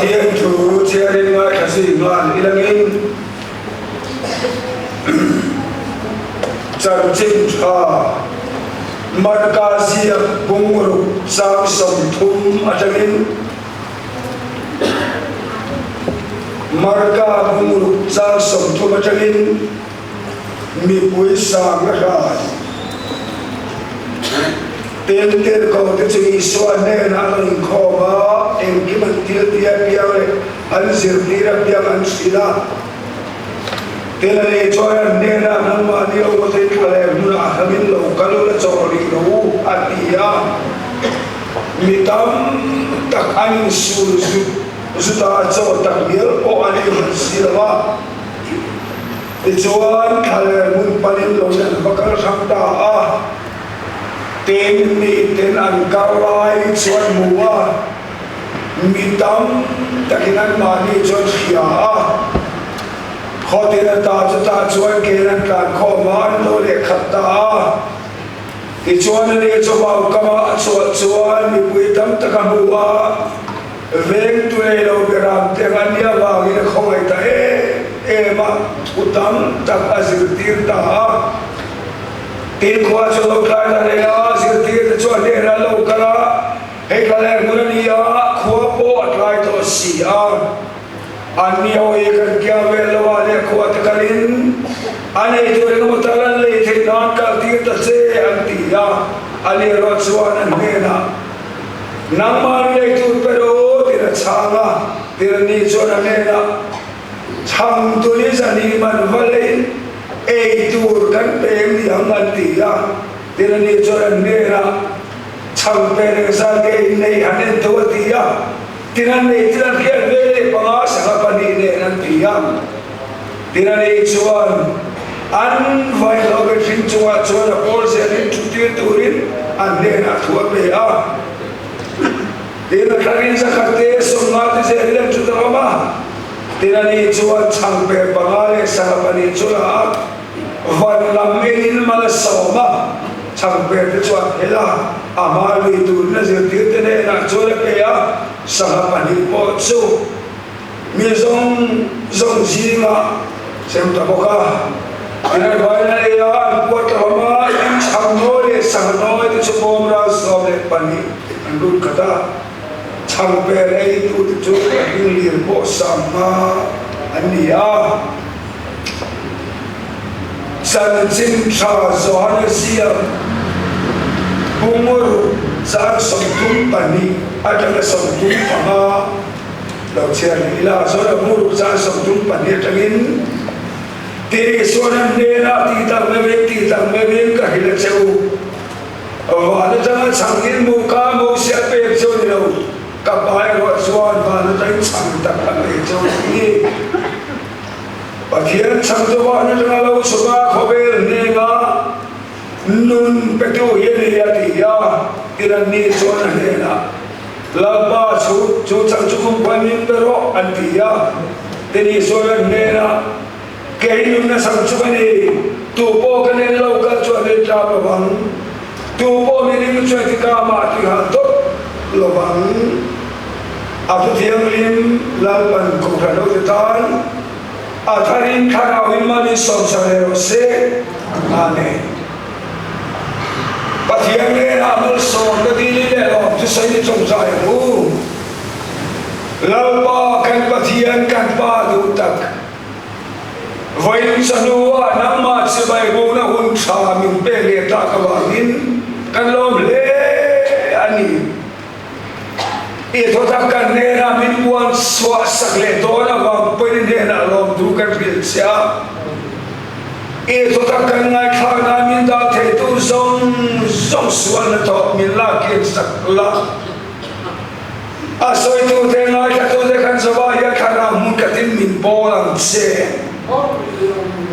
Pathian thu chhiarin ngaithla zui nghal ilangin chanchin tha Marka ziak bungruk chang 30 atangin Marka bungruk chang 30 atangin mipui sang a hrai. Tirhkoh te chu Isua hnenah an rawn inkhawm a, engkim an thil tih apiang leh an zirtir apiang an hrilh a. Tin, ani chuan an hnenah, Nangmahni ho ka thei thla leh hmunah hlangin lo kal ula chawh rih lo u, a ti a. Mi tam tak an insul zut zut a, chaw tak ngial pawh an ei hman si lo a. Tichuan, thla leh hmun panin lo in an va kal hrang ta a. Tin, miten an kar lai chuan hmu a, mi tam takin anmahni chuan hria a. Khawtin ata chutah chuan ken an tlan khawm a, an lo leh khat ta a. Tichuan ani chu vaukama a chhuah chuan mipui tam tak a hmu a, vengtu nei lo beram te ang a nia vangin a khawngaih ta em em a, thu tam tak a zirtir ta a. Tin khua chu lo tlai ta leh a, zirtirte chu a hnenah an lo kal a, Hei thla leh hmun a ni a, khua pawh a tlai tawh si a. An ni ho hi kan kia vel lo a leh khua te kalin a nei tur engemaw tal an lei theih nan kal tir ta che an ti a, a ni erawh chuan an hnenah, Nangmah ni lei tur pe rawh u tiin a chhang a, tin a ni chuan a hnenah, Chhang tuni zani man va leiin ei tur kan pe em ni ang an ti a, tin a ni chuan an hnenah, Chhang pe reng zan ke in nei han en tho a ti a, tin an nei tin an hriat ve leh panga sangha pahnih nen an ti a, tin a ni chuan an vai hlo ve hring chungah chuan a pawl zelin thu tir turin an hnenah thu a pe a, tin a thlarin zakhat te 50 te zelin an thu ta awm a. Tin a ni chuan chhang per panga leh sangha pahnih chu la a, van lam enin mal a sawm a, chhang per te chuan hel a, a hma lui turin a zirtir te hnenah chuan a pe a, sangha pahnih pawh chu mi zawng zawng zingah sem ta bawk a. Tin an vain an ei a, an puat ta hlawm a, tin chhang nawi leh sangha nawi te chu bawm ral 12 an lut khat a. Chhangper eitute chu a hming lir pawh 50 an ni a. Chanchin tha Johana ziak Bungruk chang 34 atanga 35 lo chhiar leh ila. Johana Bungruk chang 32 atangin Ti Isuan an hnenah tih tak meuhin tih tak meuhin ka hrilh a che u. Van atanga chhangin mu ka Mosia pek chu a ni lo, ka pa erawh chuan van atangin chhang tak a pe chu a ni. Pathian chhang chu van atanga lo chhuk a, khawvel hnenga nun petu hi a ni a ti a, tin anni chuan a hnenah, Lalpa chu chu chhang chu kum khuan min pe rawh an ti a, tin Isuan a hnenah, Kei nunna chhang chu ka ni, tu pawh ka nen lo kal chuan min tlak lo vang, tu pawh min ring chuan ti ka mah tui hal dawt lo vang. A thu thianghlim Lalpan Kohhran ho te tan a tharin thlarau in mal in sawmsa ve rawh se. Amen. Pathian hnenah malsawmna dili leh lawmthusawi ni tawngtai ang u. Lalpa kan Pathian kan Pa duh tak, vawiin chahnuah nangmah chibai bawkna hun tha min pek leh tak avangin kan lawm hle a ni. I thawtak kan hnenah min puan chhuah sak leh dawn avang pawhin i hnenah lawmthu kan hrilh che a. I thawtak kan ngaithlak nan min dah theitu zawng zawng sualna thawh min lak kian sak la. A sawitute ngaithlatute kan zawah hian thlarau hmun khatin min bawl ang che.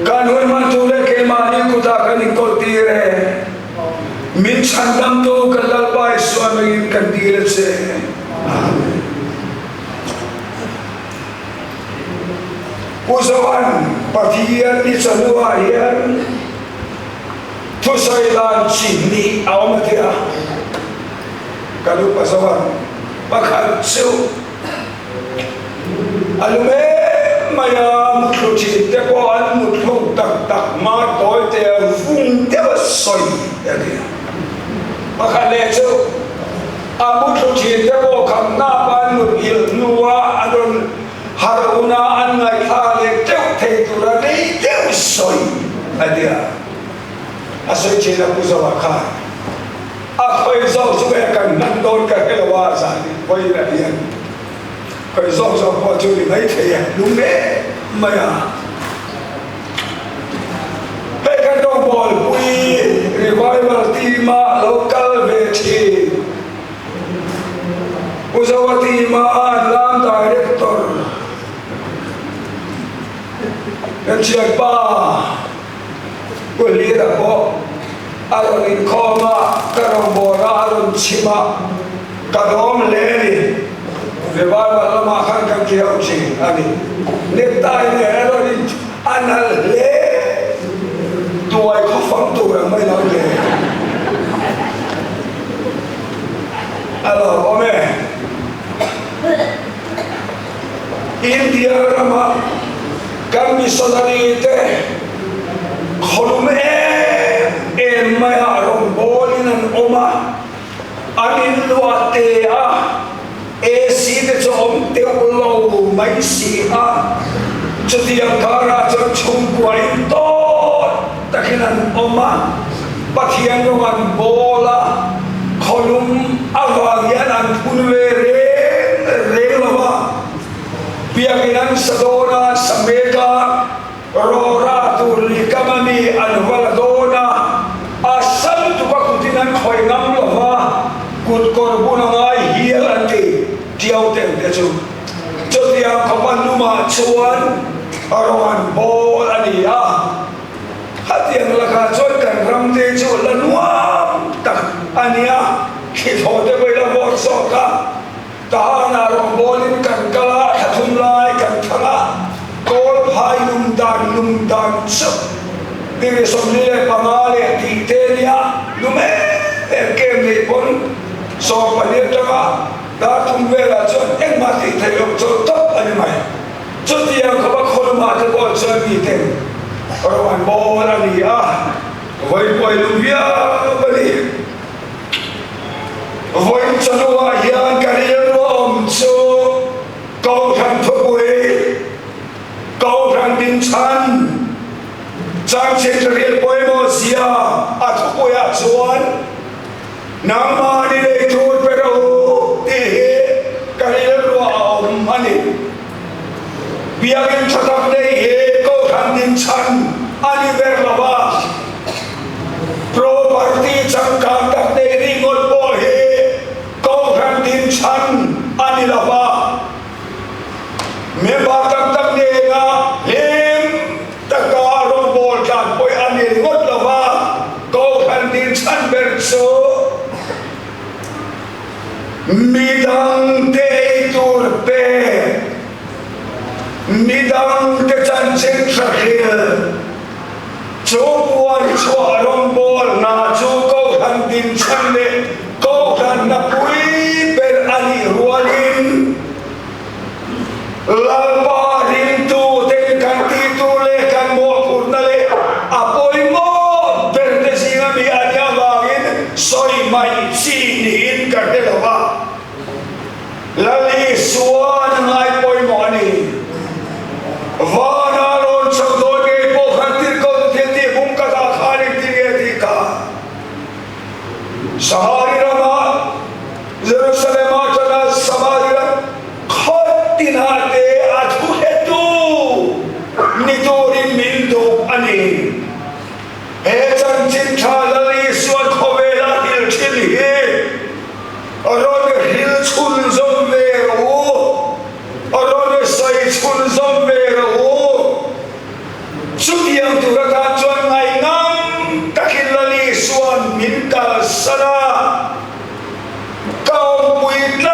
Kan hun hmantu leh keimahni kutah kan inkawltir e. Min chhandamtu kan Lalpa Isua hmingin kan dil a che. Amen. Pu Zoan, Pathian ni chawhnuah hian thusawi dan chi hnih a awm a ti a. Ka lu pa zo ang. Pakhat chu A lum em mai a, muthlu thin te pawh an muthluk tak tak hma tawi te a vung deuh a sawi a ni a. Pakhat leh chu a muthlu thin te pawh khan hnap an muthilh hnua an rawn harh huna an ngaihthla leh teuh thei tura rei deuh sawi a ni a. A sawi thin a Pu Zoa khan a khawi zawk chu nge kan hman dawn ka hre lo a, zan in vawiinah hian khawi zawk zawk pawh chu ni mai thei e, lung em mai a. Hei kan rawngbawlpui revival team a lo kal ve thin Pu Zoa team a an lam director kan thianpa Pu Hlira pawh a rawn inkhawm a, ka rawngbawlna a rawn chhim a, ka lawm hle a ni. Revival lamah khan kan ti ho thin a ni. Necktie nen a rawn in a nalh hle, tuai khaw fang tur ang mai lo hle. A lawmawm e. India rama kan missionary te khawlum em em maiah rawngbawlin an awm a, an inluah te a, AC te chu awm teuh lo mai si a, chutiang karah chuan chhungkua in tawt takin an awm a, Pathian rawng an bawl a, khawlum avang hian an phun ve reng reng lo a, biakin an sa dawn a, sa mek a, rawra tur lihkam a mi an va la dawn a, a sam tuka kutin an khawih ngam lo va, kut kawr bun a ngai hial an ti, tiau teng te chu. Chutiang khawpa lumah chuan rawng an bawl a ni a. Hetiang lakah chuan kan ram te chu la nuam tak a nia, thli thaw te pawh i la vawt zawk a, Tahanah rawngbawlin kan kal a, thla thum lai kan thang a, kawl phai lum dan lum dan chu degree 45 leh tih te nia lum em em kem neih pawn 12 atanga dar thum velah chuan engmah tih theih loh chawlh tawp a ni mai. Chutiang khawpa khawlumah te pawh chuan miten rawng an bawl a ni a, vawi puai lum viau a ni. Vawiin chawhnuah hian ka rilru a awm chu Kohhran thupui, Kohhran dinchhan, Changchhin rial pawimawh zia a thupuiah chuan Nangmahni lei tur pe rawh u tih hi ka rilruah a awm a ni. Biakinn tha tak nei hi Kohhran dinchhan a ni ber lo va, property changkang tak nei ringawt pawh hi Kohhran dinchhan a ni lo va, member tam tak nena hlim taka rawngbawl tlan pawih a ni ringawt lo va, Kohhran dinchhan ber chu Midangte ei tur pe, midangte chanchin tha hril, chu puan chhuah rawngbawl hna chu Kohhran dinchhan leh Kohhran hnapui ber a nih rualin Lalpa ringtuten kan tihtur leh kan mawhphurhna leh a pawimawh berte zinga mi a nih avangin sawi mai chi niin ka hre lo va, Lal Isuan a ngai pawimawh a ni. Vana rawn chho dawn ngei pawh khan tirhkohna thil tih hmung ka dah khan engtin nge tih kha Samari ramah Jerusalem atanga Samari ram khaw tinah te a thuhretu ni turin min duh a ni. He chanchin tha Lal Isuan khawvela hril thin hi rawn hril chhunzawm ve rawh u, rawn sawi chhunzawm ve rawh u. Chutiang tur atan chuan ngaihnam takin Lal Isuan min kalsan a, ka awmpui tlat.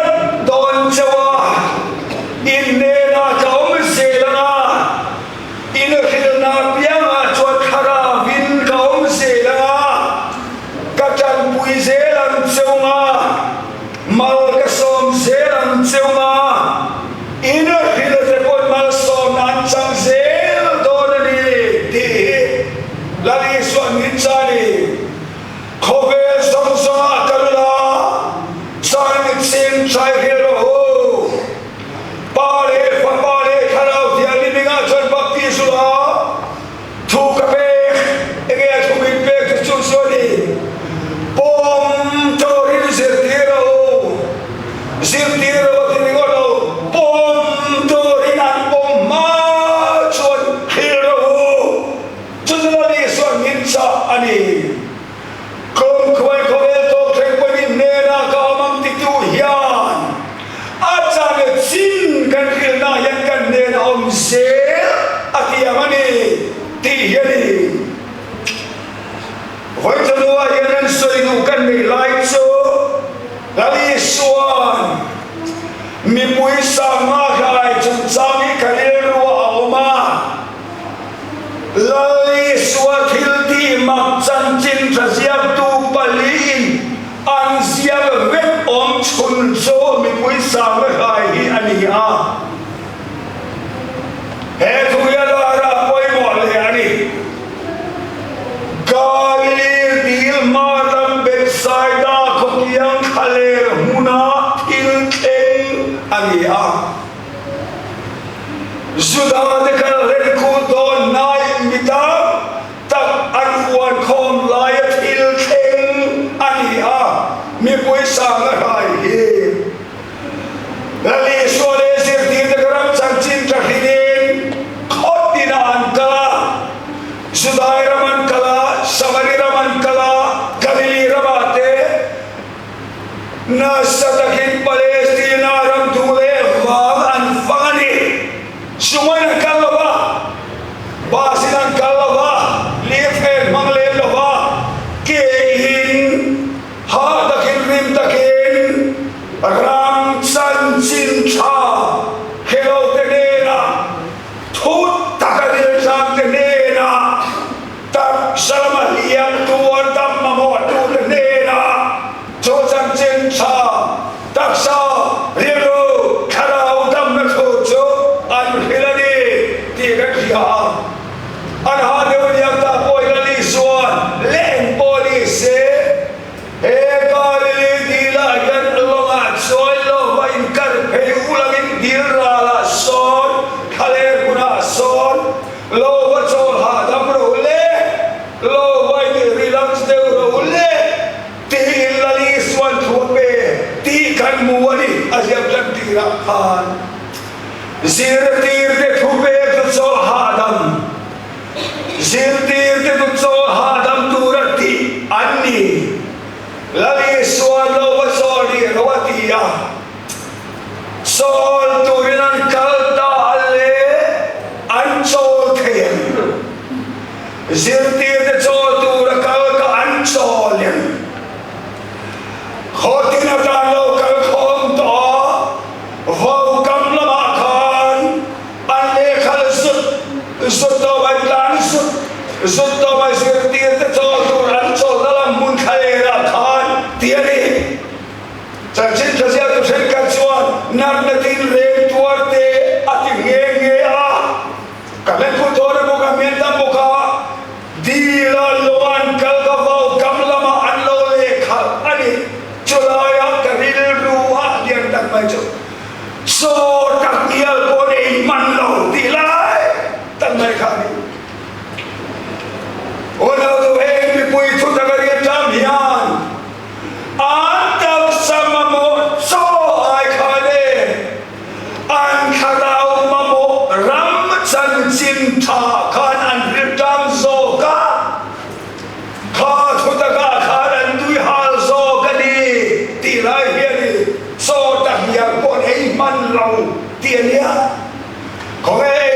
Chanchin Ṭhai hril rawh u. Pa leh Fapa leh Thlarau Thianghlim hmingah chuan baptis ula, thu ka pek, enge a thu min pek chu chu chu a ni, Pawm turin zirtir rawh u. Zirtir rawh a ti ringawt lo, pawm turin an pawm hma chuan hril rawh u. Chu chu Lal Isua'n min chah a ni. Kumkhuai khawvel tawk thleng pawhin hnenah ka awm ang titu hian a chanchin kan hrilhna hian kan hnen a awm zel a ti ang a ni tih hi a ni. Vawi chawhnuah hian an sawi duh kan neih lai chu Lal Isua'n mipui sangha hlai chungchang hi ka rilruah a awm a. Lal Isua thiltih mak chanchin tha ziaktu paliin an ziak vek awm chhun chu mipui sangna hrai hi a ni a. He thu hi a lar a pawimawh hle a ni. Galili dil hma lam Bethsaida khawkiang thlaler hmuna thil thleng a ni a. Juda-te kal hlenkhur dawn hnai mi tam tak an huan khawm laia thil thleng a ni a, mipui sangna hrai hi Lal Isua leh zirtirte ka ram chanchin tha hlinin khaw tinah an kal a, Judai ram an kal a, Samari ram an kal a, Galili ramah te, Nasa takin Palestina ram duh leh vang an fang a ni. Sungain an kal lo va, bus in an kal lo va, lirthei an hmang lem lo va, keiin hah takin rim takin ram chanchin tha hre te hnenah thu taka riltlang te hnenah Taksa lama hliam tuar dam mamawhtute hnenah chu chanchin tha taksa, rilru, thlarau damna thu chu an hrilh a ni tih kan hria a. An ha deuh aniang ta pawh hi Lali chuan leng pawh ni se, he Galili dilah hian lawngah chuan lova inkar phei ulangin dil ralah sawn, thlaler hmunah sawn, Lo va chawl hahdam ro le, lo va in relax deuh ro le tiin Lal Isua'n thu a pe tih kan hmu a ni, a ziak tan tirah khan. Zirtirte thu pek chu chawl hahdam, zirtirte chu chawl hahdam tura tih an ni. Lal Isua'n lo va chawl rih ro a ti a. Chawl turin an kal ta a le an chawl thei ang. Zirtirte chawl tura kal kha an chawl em? Khawtin atan lo kal khawm tawh a, vaukam lamah khan an lehkhal zut zut tawh mai, tlan zut zut tawh mai, zirtirte chawl tur an chawlhna lam hmun thlalerah khan ti a ni. Chanchin tha ziaktu thenkhat chuan natna tinreng tuar te a ti nghe nghe a, ka hlenpui dawn a bawk a, mian tam bawk a, dil a lo an kal ka vau kam lamah an lo lehkhalh a ni. Chulaiah ka rilru a lian tak mai chu chaw tak ngial pawh nei hman lo tih lai tak mai kha a ni. Unau heng mipui thutak a riat ṭam hian An taksa mamawh chaw ai khan e, an thlarau mamawh ram chanchin tha khan an rilṭam zawk a, kha thutakah khan an tui hal zawk a ni tih lai hianin chaw takngial pawh an ei hman lo tih a nia. Khawnge?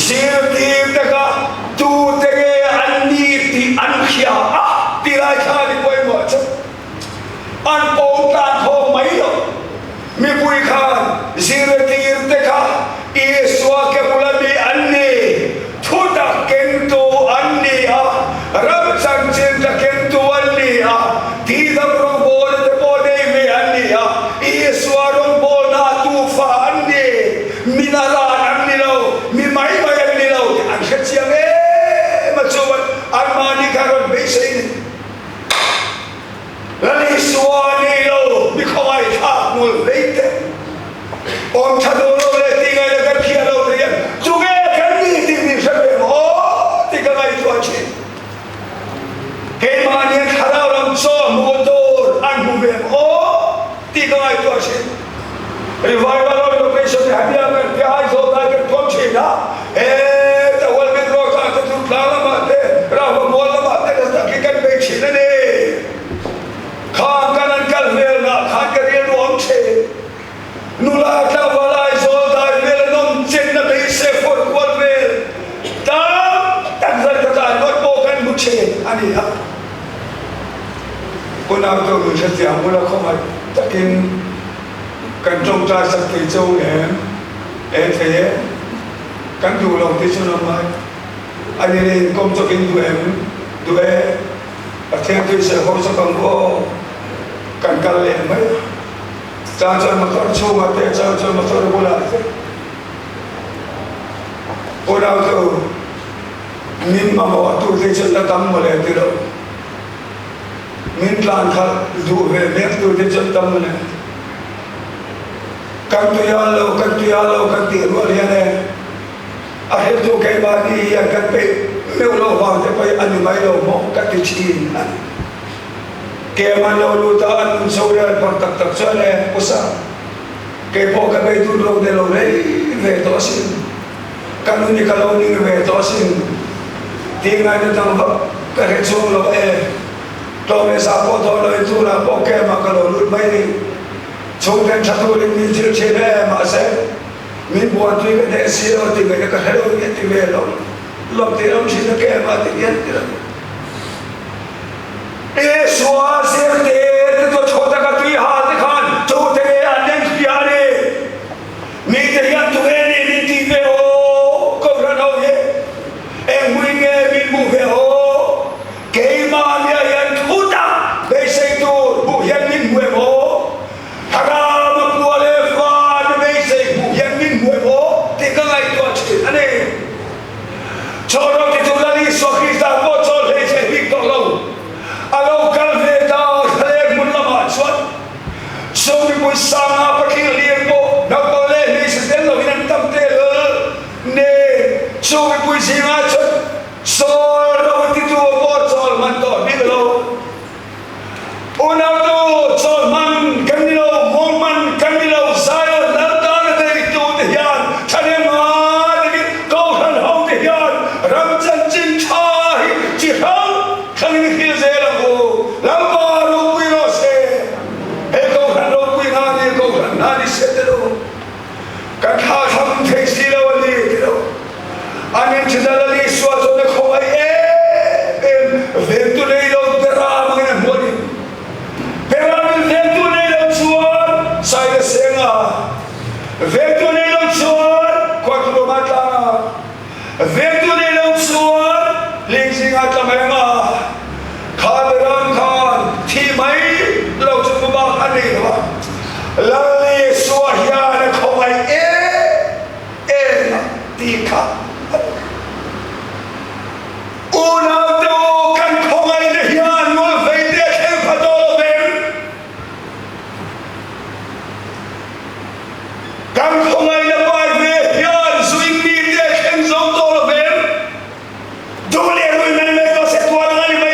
Zirtirte kha tute nge an ni tih an hria a ti lai kha ni pawimawh chu. An pawng tlan khawm mai lo. Mipui khan zirtirte kha Isua ke bula mi an ni, thutak kengtu an ni a, ram chanchin tla kengtu an ni a, tihdam rawngbawlna te pawh nei ve an ni a, Isua rawngbawlna tufa an ni, mi naran an ni lo, mi mai mai an ni lo tih an hre chiang em a chuan anmahni kha rawn beisei ni. Lal Isua nei lo mi khawngaih thlak hmul hlei te, awm tha duh lo leh tih ngaihna kan hriat lo te hian tunge kan ni tih min hre ve maw tih ka ngaihtuah thin. Keimahni an thlarau lam chaw hmuh tur an hmu ve maw tih ka ngaihtuah thin. Revival or location hi hania kan tia Aizawl dai kan thuam thin a, heta Hualbik Road ah te Durtlang lamah te Rava Mual lamah te nasa takin kan bei thin a ni. Khang kan an kal hmelna khan ka rilru awm thin. Nula tlangval Aizawl dai vel an awm chenna beisei fawr kual vel tam tak zan ka tlai ngawt pawh kan hmu thin a ni a. Unau chu min hrethiam bula khawngaih takin kan tawngtai sak thei cho em? E thei e, kan duh lo tih chu lam ai. A ni leh inkawm chawk in duh em? Duh e, Pathian tui serh ho chawk ang aw, kan kal leh mai a. Chang chuan motor chhungah te, chang chuan motor bulah te. Unau chu min mamawh tu te chuan la tam mawle ti lo. Min tlan khalh duh ve mek tu te chuan tam mawle. Kan tui a lo, kan tui a lo kan tih rual hian e a hriltu keimahni hian kan peih meuh loh vang te pawh hi a ni mai lo maw ka ti thin a ni. Kem an lo lut a, an nun chho rel phawrh tak tak chuan e, Pu Sang, kei pawh ka bei dun lo ne lo rei ve tawh asin, ka nun hi ka lo ning ve tawh asin, tih ngaihna dang vak ka hre chhung lo e, tlawm leh zah pawh dawn loin tunah pawh kemah ka lo lut mai ni, chhungten tha turin min zir thin e, mahse min buantui ka hneh si lo tih ngaihna ka hre lo nge ti ve lo, lawm tih ram thin a kemah ti hian ti lo. Isua zirtirte chu thu taka tui hal te khan tute nge an en hria a ni? Mite hian tunge ni min tih ve aw? Kohhran ho hi eng hmui nge min hmuh ve aw? Keimahnia hian thu tak beisei tur hmuh hian min hmu em aw? Thlarama pua leh vana beisei hmuh hian min hmu em aw? Tih ka ngaihtuah thin a ni. Chawlh ti tu Lal Isua Krista pawh chawlh hlei thei bik tawh lo. A lo kal ve ta thlaleng hmun lamah chuan chung mipui sanga patling hlir pawh naupang leh hmeichhe tel loin an tam tehlul nen chung mipui zingah chuan chawl ro ti tu pawh chawl hman tawh bik lo. Unautu, chawl hman kan ni lo, hmawng hman kan ni lo, Zion Laltana neitute hian thahnem ngai takin Kohhran hote hian ram chanchin tha hi chi hrang hrangin i hril zel ang u. Lalpa ropui rawh se. He Kohhran ropui hna ni, Kohhran hna ni se te lo kan thlahthlam thei si lo a ni ti lo. An inthidal a ni sual chuan a khawngaih em em, vengtu nei lo Beram angin a hmu a ni. Beramin vengtu nei lo chuan sain a seng a, vengtu nei lo chuan khualthlum a tlang a, vengtu nei lo chuan hling zingah a tla mai ang a, kha Beram khan thih mai lo chu hmabak a nei lo a, Lal Isua hian a khawngaih em em a tih kha a ni. Unaute u, kan khawngaihna hian ngawlhveite a thleng pha tawh lo vem. Kan khawngaihna pai ve hian zuin mite a thleng zo tawh lo vem. Duh leh rui mai mai tawh se tuar ang a ni mai.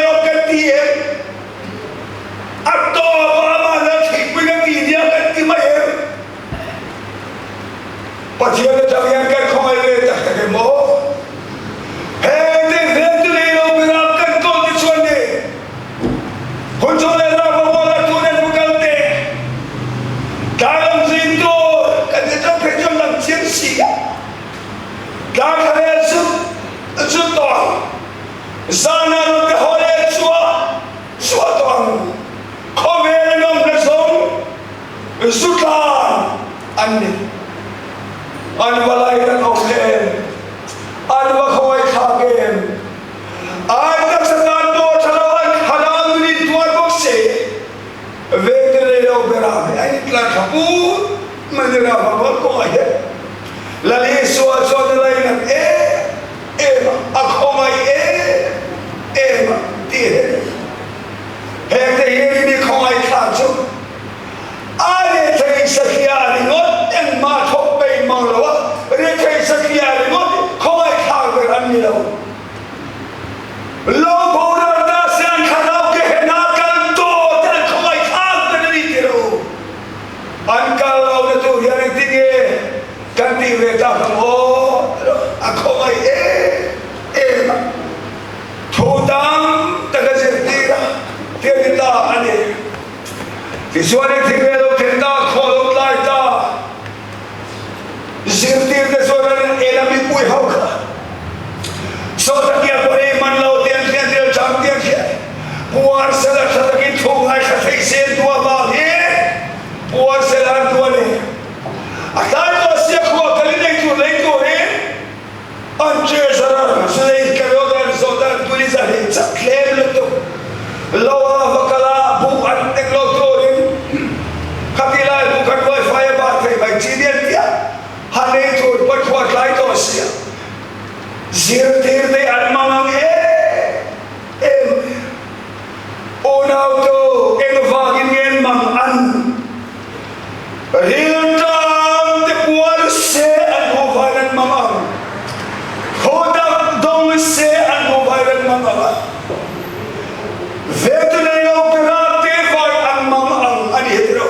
zut tawh ang. Zana rawn te haw leh chuah chuah tawh ang. Khawvel an awmna zawng zu tlan an ni. An va lain an awm em? An va khawngaihthlak em? An taksa tan pawh tha lo an thlarau nun in tuar bawk se. Vengte nei lo berah hi a intlar tha put mai ni rava bawlh kawngah hian Lal Isua chuan a lainat em em a, a khawngaih em em a tih a ni. Hengte hian mi khawngaih thla chu a rethei satliah ringawt engmah thawk peih mang lo a, rethei satliah ringawt khawngaih thlak ber an ni lo. Lo boral ta se an thlarau ke hena kal tawh te an khawngaih thlak ber a ni ti lo. An kal lo na tur hian engtin nge kan tih ve tak ang aw? A khawngaih em em a, thu tam tak a zirtir a, ti a ni ta a ni. Tichuan engtin nge lo thlen ta, khaw lo tlai ta? Zirtirte chuan an en a mipui ho kha Sawtakia pawh ei man lo te an hriat vel chang te an hriat. Puar sela tha takin thu ngaithla thei se an duh avangin puar sela an duh a ni. A tlai tawh sia khua kalin ei tur lei turin An treasurer Zulei Karot an zawt a, tuli zahli chak tlem lutuk lo a va kal a, buh an tek lo turin khati lai buh khan wifi a bar thei mai chi dian tiah han ei tur pawn khua tlai tawh sia zirtir te an mang ang em em unau tu engvangin nge an mang an Rilṭam te puar se an hmu vai ran mang ang, Thawdak dong se an hmu vai ran mang ang a, Vetu nei lo perak te vai an mang ang a ni heti lo.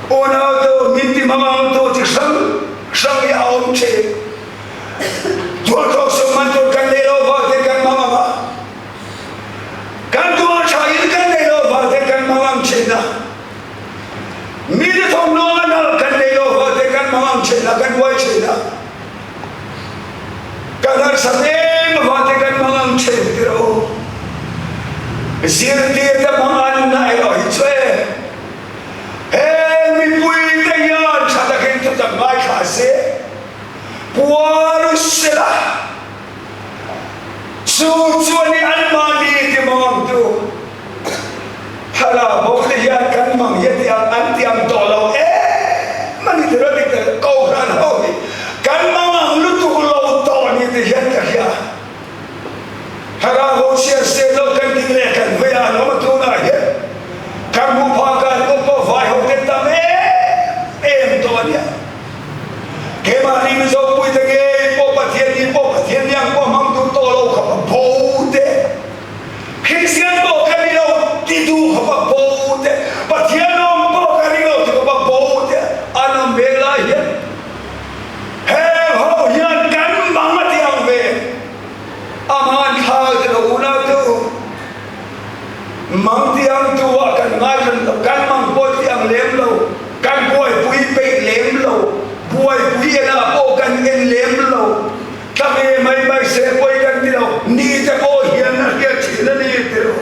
Unau te u, min ti mang ang tu chi hrang hrang hi a awm ṭhin. Tualthawk sum man tur kan nei lo vang ten kan mang ang a, Kan tual ṭha in kan nei lo vang ten kan mang ang ṭhin a. Mite thawmhnaw a nalh kan nei lo vang ten kan mang ang ṭhin a, kan buai ṭhin a. Kan harsat em vang ten kan mang ang ṭhin ti rawh u. Zirtirte mang an na erawh hi chu e, heng mipuite hian ṭha takin thutak ngaithla se, puar sela. Chu chuan i anmahni ti mangangtu thlarau ho te hian kan mang hi a ti ang an ti ang tawh lo em a ni ti rawh dik tak Kohhran ho hi kan mangang lutuk lo tawh ni ti hian ka hria. Thlarau ho chhiar sel lo kan ding leh kan vei a an awm a tunah hian kan hmuh phah kan awm pawh vai ho te tam em em tawh a nia. Keimahni Mizo puite ngei pawh Pathian ni pawh Pathian niang pawh hmang duh tawh lo khawp a bo te, Kristian pawh ka ni lo ti duh khawp a bo te, Pathian awm pawh ka ring lo ti khawp a bo te an awm ve lai hian heng ho hian kan mang a ti ang ve a hman thlai te lo unau te u mang ti ang tu ah kan ngai hran lo, kan mang pawh ti ang lem lo. Kan buaipui peih lem lo, buaipui enah pawh kan en lem lo, tla ve mai mai se pawi kan ti lo, ni te pawh hian a hriat thin a ni ti lo.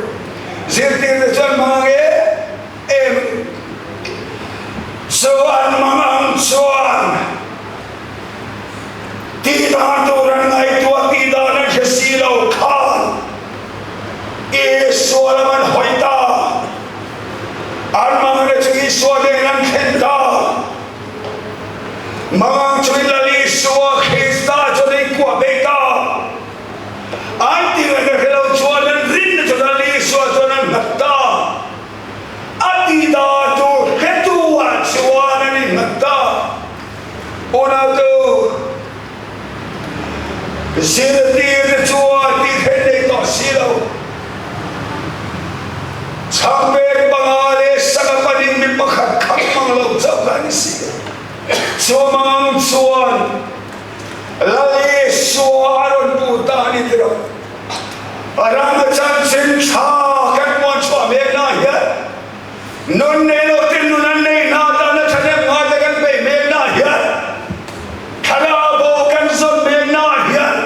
Zirtirte chuan mang em em a ni. Chu an mang ang chuan tih dan tur an ngaihtuah, tih dan an hre si lo khan Isua lam an hawi ta. An mangre chu Isua nen an thlen ta. Mangang chu in Lal Isua Krista chuan a inkuah bei ta. An tirhna hre lo chuan an rinna chu Lal Isua chuan an nghat ta. A ti dan tur hretu ah chuan an innghat ta. Unautu, Zirtirte chuan tih theih nei tawh si lo. Chhangpek panga leh sangha panin mi pakhat kham mang lo chauh kha a ni si a. Chumang chuan Lal Isua a rawn pu ta a ni ti lo. A ram a chanchin tha kan puan chhuah mekna hian Nun nei lo te nun an nei hna tana thahnem ngai te kan peih hmel nah hian thlarau bo kan zawn hmel nah hian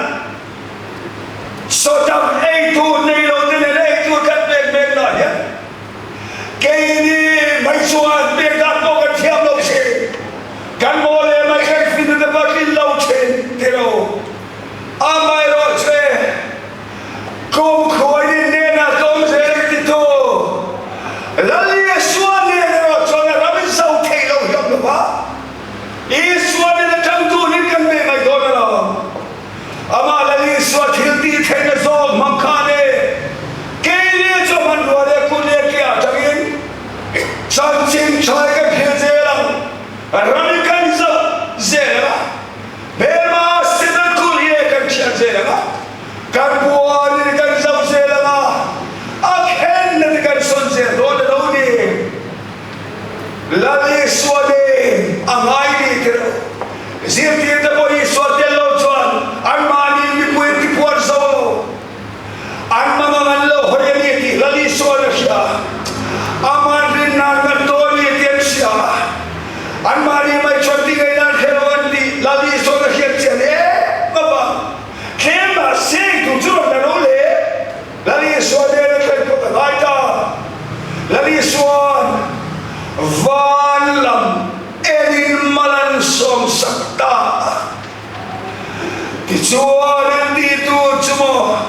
Tichuan an tih tur chu maw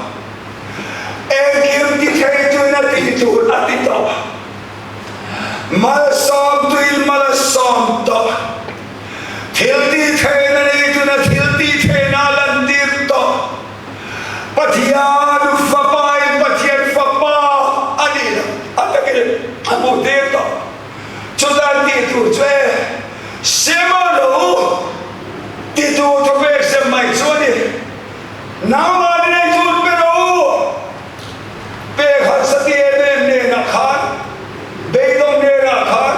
engkim ti thei tuin a tih tur a ti tawh. Malsawm tuin mal a sawm tawh. Thil tih theihna nei tuna thil tih theihna a lantir tawh. Pathian Fapa in Pathian Fapa a nih loh a takin a hmuhtir tawh. Chutan tih tur chu e sem a lo titu thawpek sem mai chu a ni. Nangmahni nei tur pe rawh u. Pek harsa ti em em nenah khan, beidawng nenah khan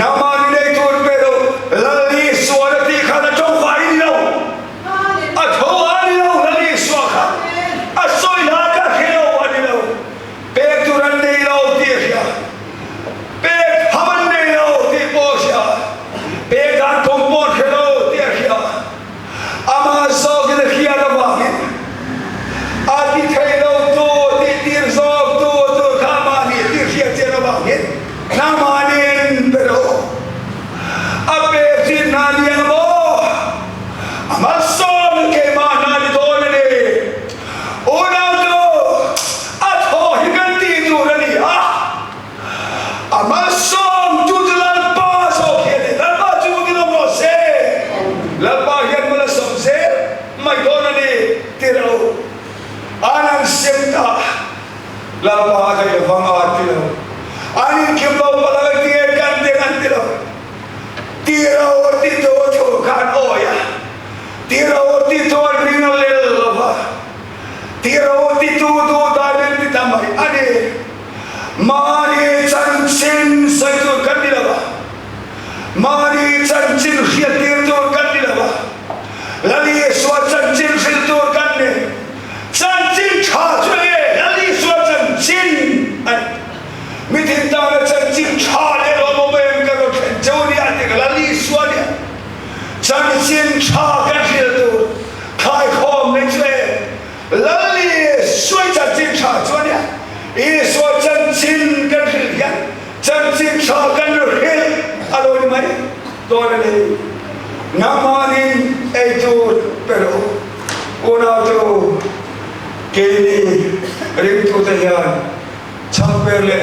nangmahni nei tur pe rawh Lal Isua na tih khan a tawngfai ni lo. A tho a ni lo Lal Isua khan a sawi hla ka hre lo a ni lo. Pek tur an nei lo tih a hria. Pek tham an nei lo tih pawh a hria. Pek dan kawng pawh an hre lo tih a hria. Amah zawkin a hriat avangin a ti thei lo tu tih tir zawk tu tur kha amah nih tih hriat chian avangin nangmahnin pe rawh u. A pek chin hna ni ang maw? A malsawm keimah hna ni dawn a ni. Unau tu, a thaw hi kan tih tur a ni a. A malsawm tu chu Lalpa zawk hi a ni. Lalpa chu vawkin awm rawh se. Lalpa hian mal a sawm zel mai dawn a ni ti rawh u. An an sem ta. Lalpa a daih avang a ti lo. An inkhim lo palh ang ti nge kan deng an ti lo. Ti rawh ti tu thu kha an awi a. Ti rawh ti tu an ring a lel lo va. Ti rawh ti tu duh dan an ti ta mai a ni. Mahni chanchin sawi tur kan ni lo va, mahni chanchin hriattir tur kan ni lo va, Lal Isua chanchin hrilh tur kan ni. Chanchin tha chu enge? Lal Isua chanchin a ni. Mi tin tana chanchin tha leh lawmawm em kan rawn thlen cheu nia tih kha Lal Isua nia. Chanchin tha kan hrilh tur thlaikhawm nei chu eng? Lal Isua i chanchin tha chu a nia. Isua chanchin kan hrilh hian chanchin tha kan hrilh a lo ni mai dawn a ni. Nangmahnin ei tur pe rawh u. Unau chu keini ringtute hian chhangper leh.